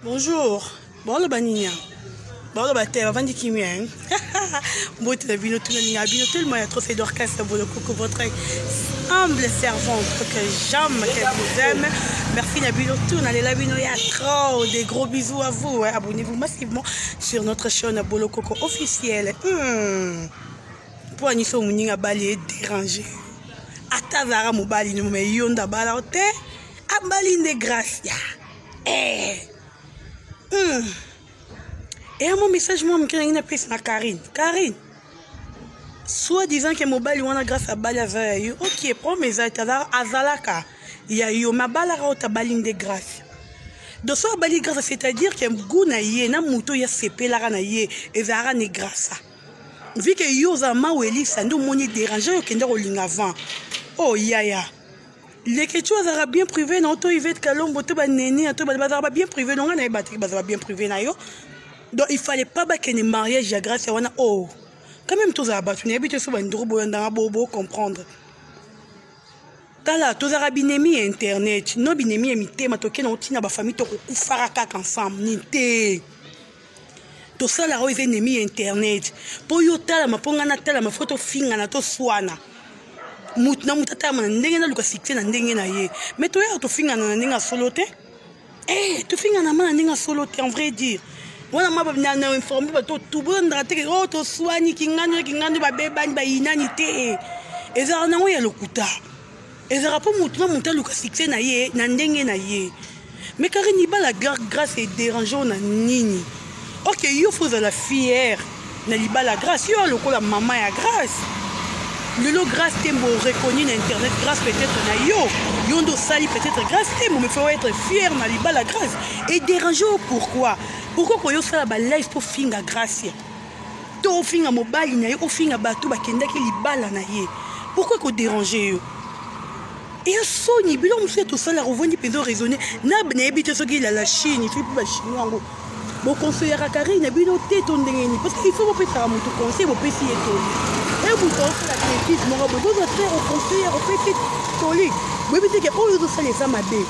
Bonjour. Baoloba nini ya? Baoloba te, bavandi kimia hein. Mbote na bino tuna linga bino tellement ya trop c'est Dorcas Bolokoko votre humble servante que j'aime, que vous aime. Merci na bino tout na lela bino ya trop des gros bisous à vous. Hein. Abonnez-vous massivement sur notre chaîne Bolokoko officielle. Po aniso muninga bali est dérangé. Ata zara mobali no mais yo ndabala te. Abali nde gracia. Eh. Eya mwa message mwa moke nangi napesi na Karine. Karine, soit disant ke mobali wana grâce abali aza ya yo, ok, problème eza te, azalaka ya yo, mais abalaka oyo tabali nde grâce. Donc so abali grâce, c'est-à-dire ke goût na ye na moto oyo asepelaka na ye ezalaka ne grâce. Vu que yo oza mawelisa nde omoni déranger yo okende kolinga avant. Oh yaya. Leketchou azalaka bien privé na to Yvette Kalombo to ba Nene to ba bazalaka bien privé na nga na yeba te bazalaka bien privé na yo. Donc il fallait pas bakende mariage ya grâce wana oh. Quand même tozala bato nayebi te so bandeko boyandanga bo bo comprendre. Tala tozalaka binemi ya internet no binemi ya mitema tokende otina ba famille tokokufaka kaka ensemble ni te. Tosalaka oyo eza ennemi ya internet mpo yo otalama mpo ngai natalama fo tofingana toswana motu na motu atalama na ndenge naluka succès na ndenge na ye mais toyaka tofingana na ndenge ya solo te eh, tofingana ma na ndenge ya solo te en vrai dire wana ma na informe bato tubondaka te o oh, toswani kingani kingani babebani bayinani te ezalaka nango ya lokuta ezalaka mpo motu na motu aluka succès na ye na ndenge na ye. Mais Karine libala grâce e dérange na nini? Ok, yo faut ozala fière na libala grâce, yo lokola mama ya grâce. Lelo grâce tembo reconnu na internet grâce peut-être na yo, yo ndo sali peut-être grâce tembo mais faut être fière na libala grâce. Et dérange pourquoi? Pourquoi ko yo sala ba live pour finga grâce? To ofinga mobali na ye, ofinga bato bakendaki libala na ye. Pourquoi ko déranger yo? Eya soni biloko mosusu ya tosalaka ovandi mpenza oraisonne na nayebi te soki la Chine soki mpe bachinois yango bokonseyaka Karine na bino te to ndenge nini parce que il faut bopesaka moto conseil bopesi ye toli e moto aosala bêtise moko boye bozwa te oconseiller opesi toli boyebi te ke oyo ozosala eza mabe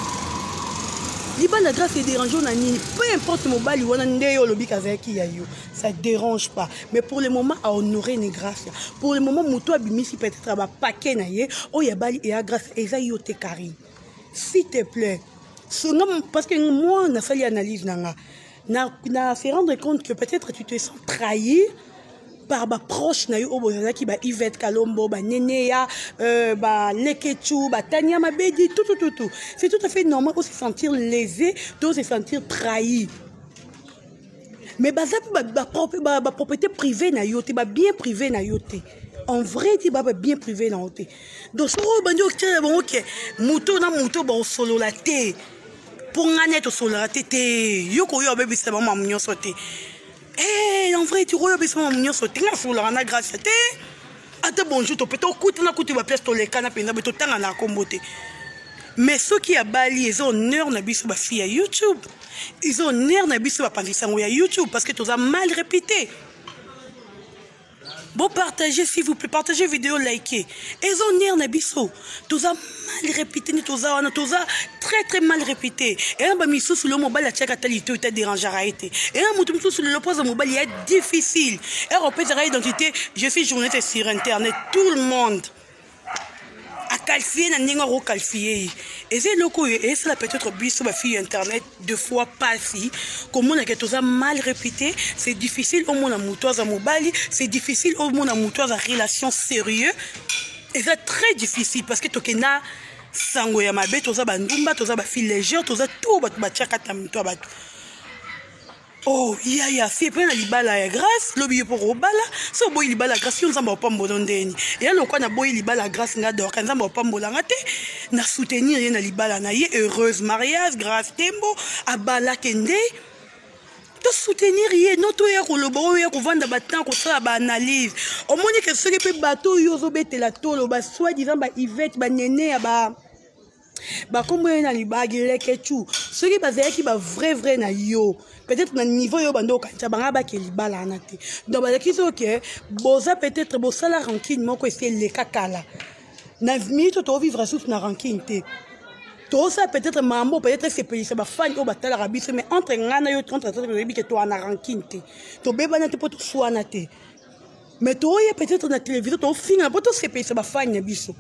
libala grâce edérange na nini peu importe mobali wana nde yo olobi kazalaki ya yo ça dérange pas mais pour le moment à honorer ni grâce pour le moment moto abimisi peut-être ba paquet na ye oyo abali eya grâce eza yo te Karine s'il te plaît songa parce que moi nasali analyse na nga na, na se rendre compte que peut-être tu te sens trahi par ba proche na yo oyo bozalaki ba Yvette Kalombo ba Neneya ba Leketchou ba Tania Mabedi tout tout tout tout c'est tout à fait normal de se sentir lésé de se sentir trahi mais baza mpe ba propriété privée na yo te ba bien privé na yo te en vrai dire ba bien privé na yo te donc soki oyo bandi otiela bango ke moto na moto baosolola te mpo ngai nde tosololaka te te yo koyo obebisa bango mamu nyonso te eh, en vrai dire oyo obebisa bango mamu nyonso te ngai nasololaka na grâce te ata bonjour tope tokutana kutu baplace tolekana mpenza be totanga na kombo te mais soki abali eza honneur na biso bafille ya YouTube eza honneur na biso bapanzisa yango ya YouTube parce que toza mal répété. Bon, partagez s'il vous plaît, partagez vidéo, likez. Eza honneur na biso toza mal répété ni toza wana toza très très mal répété. Et ba misusu le mobali atiaka ta lito ta dérangera été. Et na mutu misusu le posa mobali est difficile. Et repesera identité, je suis journaliste sur internet, tout le monde a qualifié na ndenge ako qualifier ye. Eza eloko oyo esala peut-être biso ba fille internet deux fois pasi komona ke toza mal répété, c'est difficile omona moto aza mobali, c'est difficile omona moto aza relation sérieux. Eza très difficile parce que tokenda sango ya mabe, toza ba ndumba, toza ba fille légère, toza tout bato batiaka ta moto ya bato. Oh yaya si pe na libala ya grâce lobi yo poko obala so oboyi libala ya grâce yo nzambe opambola ndeni eya lokwa na boyi libala ya grâce nga dorka nzambe opambola nga te na soutenir ye na libala na ye heureuse mariage grâce tembo abalake nde to soutenir ye no toya koloba oyo ya kovanda batemp kosala baanalyse omoni ke soki mpe bato oyo ozobetela tolo ba soi disant ba Yvette banene ya ba bakombo ye na libagi lekechu soki bazalaki ba vrai vrai na yo peut-être na niveau yo bando okanisa banga bake libala wana te donc bazalaki soki ke boza peut-être bosala rancune moko esi eleka kala na minute to vivre susu na rancune te. Tosala peut-être mambo, peut-être esepelisa bafani oyo batalaka biso, mais entre ngai na yo, entre toyebi ke toa na rancune te, tobebana te mpo toswana te, mais toye peut-être na télévision tofingana mpo tosepelisa bafani na biso.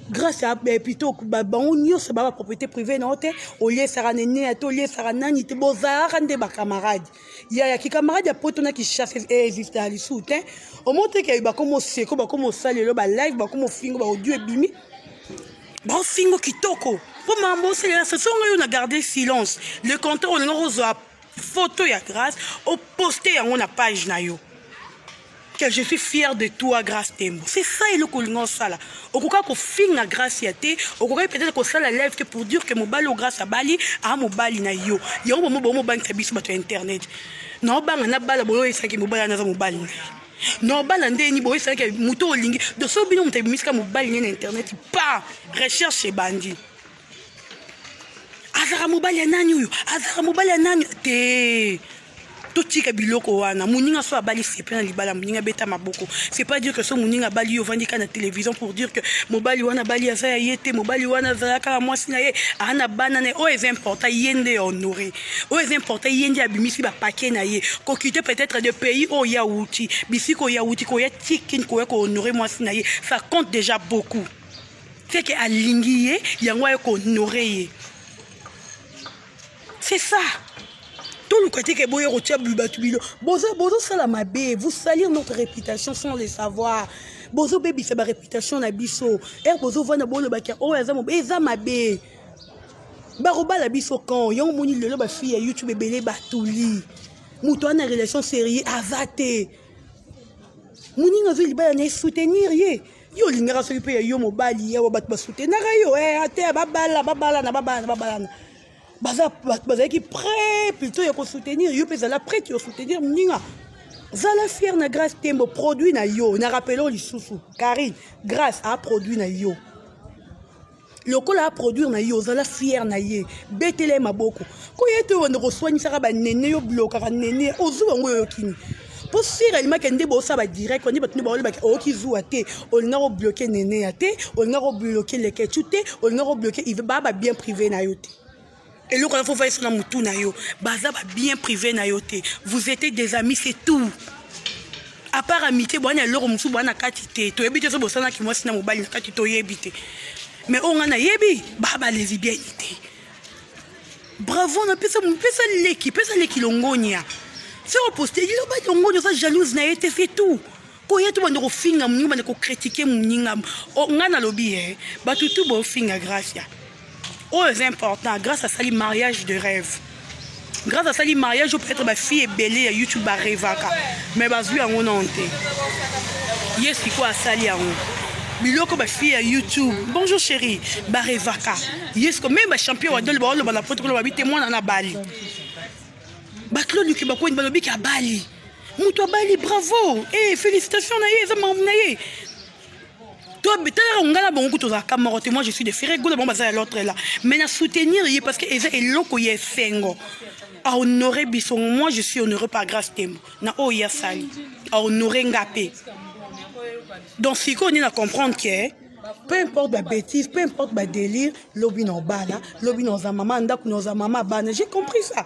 Grâce à eh, plutôt bango nyonso ba propriété privée na yo te. Oliesaka nene ya te, oliesaka nani te, bozalaka nde bacamarade yaya. Kikamarade ya poto na Kinshasa existe ya lisusu te. Omo te ke bakoma oseko, bakoma osalelo balive, bakoma ofingo, baaudio ebimi, baofingo kitoko mpo makambo osalela. Sosonga yo na garde silence. Le contraire, olinga kozwa photo ya Grâce, oposte yango na page na yo que je suis fier de toi, Grâce Tembo. C'est ça eloko olinga osala. Okoka kofinga Grâce ya te, okokaki peut-être kosala live te pour dire que mobali oyo Grâce abali aa mobali na yo. Yango bomo bomo obangisa biso bato ya internet. Na obanga na bala boyo esaki mobali wana aza mobali na ye. Na obala ndeni boyo esalaki moto olingi. Donc so bino moto abimisaka mobali ne na internet, pa recherche ebandi. Azalaka mobali ya nani oyo? Azalaka mobali ya nani te? Totika biloko wana. Moninga so abali, sepe na libala, moninga abeta maboko. C'est pas dire que so moninga abali, yo ovandi kaka na télévision pour dire que mobali wana abali aza ya ye te. Mobali wana azala kaka mwasi na ye, aa na bana na ye. Oyo eza important, ye nde ya honore. Oyo eza important, ye nde abimisi bapake na ye. Kokite peut-être de pays oyo ya wuti, bisika oyo ya wuti, koya tikini, koya kohonore mwasi na ye, ça compte déjà beaucoup. C'est que alingi ye, yango aye kohonore ye. C'est ça. Toluka te ke boye kotia bato bilo. Bozosala mabe, vous salir notre réputation sans le savoir. Bozobebisa baréputation na biso. Ere bozovanda, bolobaka oyo aza mobe, eza mabe. Bakobala biso kan yango. Moni lelo bafille ya YouTube ebele batuli moto wana relation sérieux aza te. Moninga azwi libala na ye, soutenir ye. Yo olingaka soki mpe ya yo mobali yawa, bato basoutenaka yo ate babala, babalana, babalana, babalana. Baza bato bazalaki prêt plutôt ya kosoutenir yo mpe. Ezala prêt ya kosoutenir moninga. Zala fier na Grâce Tembo, produit na yo. Na rappelo lisusu, Karine, Grâce aproduit na yo. Lokola aproduire na yo, ozala fier na ye, betela ye maboko. Koya te obanda koswanisaka banene, yo blokaka nene, ozwi bango, oyokini mpo sire alimaki nde bosala badirect nde bato nde baolobaki oyoki zuwa te. Olinga kobloke nene ya te, olinga kobloke leketu te, olinga kobloke ive. Baa babien privé na yo te. Eloko wana fo vaisa na motu na yo, baza babien privé na yo te. Vous étiez des amis, c'est tout. À part amitié, bwana eloko mosusu bwana na kati te, toyebi te. So bosanaki mwasi na mobali na kati, toyebi te. Mais oyo ngai nayebi, baa balesbienne te. Bravo na pesa, pesa leki, pesa leki longonia. Soki oposte, loba longonia, oza jalouse na ye te, c'est tout. Koya to bande kofinga moninga, bande kokritike moninga. Ngai nalobi ye, bato tu bofinga Gracia. Oyo eza important, Grâce asali mariage de rêve. Grâce asali mariage oyo peut-être bafille ebele ya YouTube barêvaka, mais bazwi yango nano te. Ye sikoyo asali yango. Biloko bafille ya YouTube, bonjour chéri, barêvaka, ye sikoyo même bachampion wadole baoloba na poto koloba bi te mwana na bali. Bato loluki bakweni, balobiki abali, moto abali, bravo e félicitation na ye, eza makambo na ye. Talaka ngai na bango kutu tozalaka moko te. Moi, je suis de Ferre Gola, bango baza ya l'autre là, mais na soutenir ye parce que eza eloko ya esengo ahonore biso. Moi, je suis honoré par Grâce Tembo na oyo ye asali, ahonore nga mpe. Donc sikoyo nde na comprendre ke peu importe babêtise, peu importe badélire, lobi na obala, lobi na oza mama ndako, na oza mama bana. J'ai compris ça.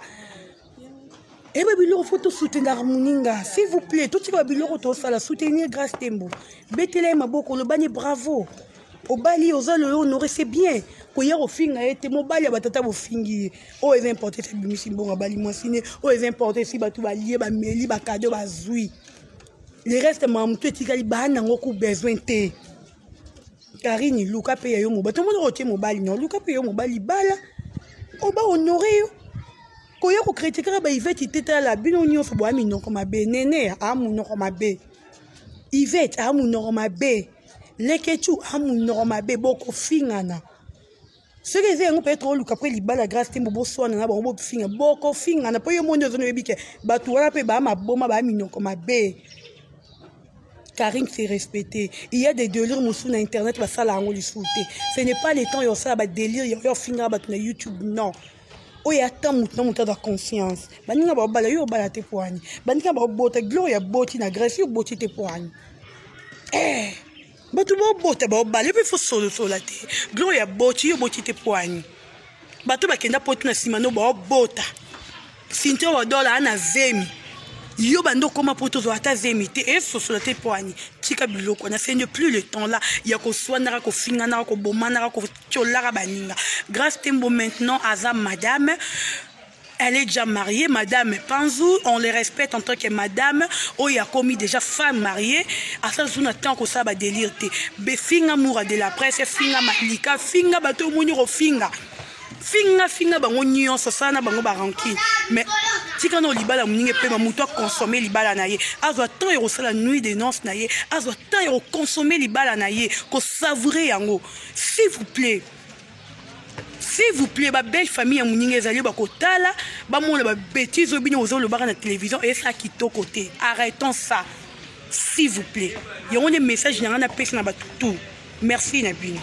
Eba biloko fo tosoutenaka moninga. S'il vous plaît, totika babiloko tosala. Soutenir Grâce Tembo, betela ye maboko, olobani bravo, obali, oza loyo honoré, c'est bien. Koya kofinga ye te, mobali ya batata bofingi ye. Oyo eza importe esi abimisi mbongo, abali mwasi ne. Oyo eza importe esi bato balie, bameli, bakado bazwi. Le reste, mamutu etikali baa nango ku besoin te. Karine, luka mpe ya yo mobali. Tomoni otie mobali na, luka mpe yo mobali, bala oba honore yo. Koya kokritikaka baivete te. Tala bino nyonso boya minoko mabe. Nene aa monoko mabe, Ivete aa monoko mabe, Leketu aa monoko mabe. Bokofingana soki eza yango. Peut-être oluka mpe libala Grâce te, mbo boswana na bango, bofinga, bokofingana mpo yo moni ozoni. Oyebi ke bato wana mpe baa maboma, baa minoko mabe. Karine s'est respecté. Il y a des délires mosusu na internet, basala yango lisusu te. Ce n'est pas le temps ya osala badélire ya ofingaka bato na YouTube, non. Oyo ata motu na motu aza conscience. Baninga baobala, yo obala te po ani? Baninga baobota, Gloire ya boti na Grèce, yo oboti te po ani? Eh. Bato bobota baobala, yo mpe fo solosola te. Gloria boti, yo boti te poani. Bato bakenda poto na nsima no baobota. Cynthia Wadola ana zemi. Yo bando koma poto ozwa ata zemi te, esosola te poani. Tika biloko wana, ce n'est plus le temps là ya koswanaka, kofinganaka, kobomanaka, kotiolaka baninga. Grâce Tembo maintenant aza madame. Elle est déjà mariée, Madame Panzou, on les respecte en tant que madame. Oyo akomi déjà femme mariée. Asa zuna tant que ça ba délire te. Be finga moura de la presse, finga malika, finga bato moni ro finga. Finga finga bango nyonso sana bango ba rancune. Mais tika no libala muninge pe ma muto consommer libala na ye. Azwa temps ya kosala nuit de noces na ye. Azwa temps ya consommer libala na ye, ko savourer yango. S'il vous plaît. S'il vous plaît, ba belle famille ya muninga ezali bakotala, bamona ba bêtises oyo bino bozolobaka na télévision et ça kitoko te. Arrêtons ça. S'il vous plaît. Yango nde message na nga napesa na bato tout. Merci na bino.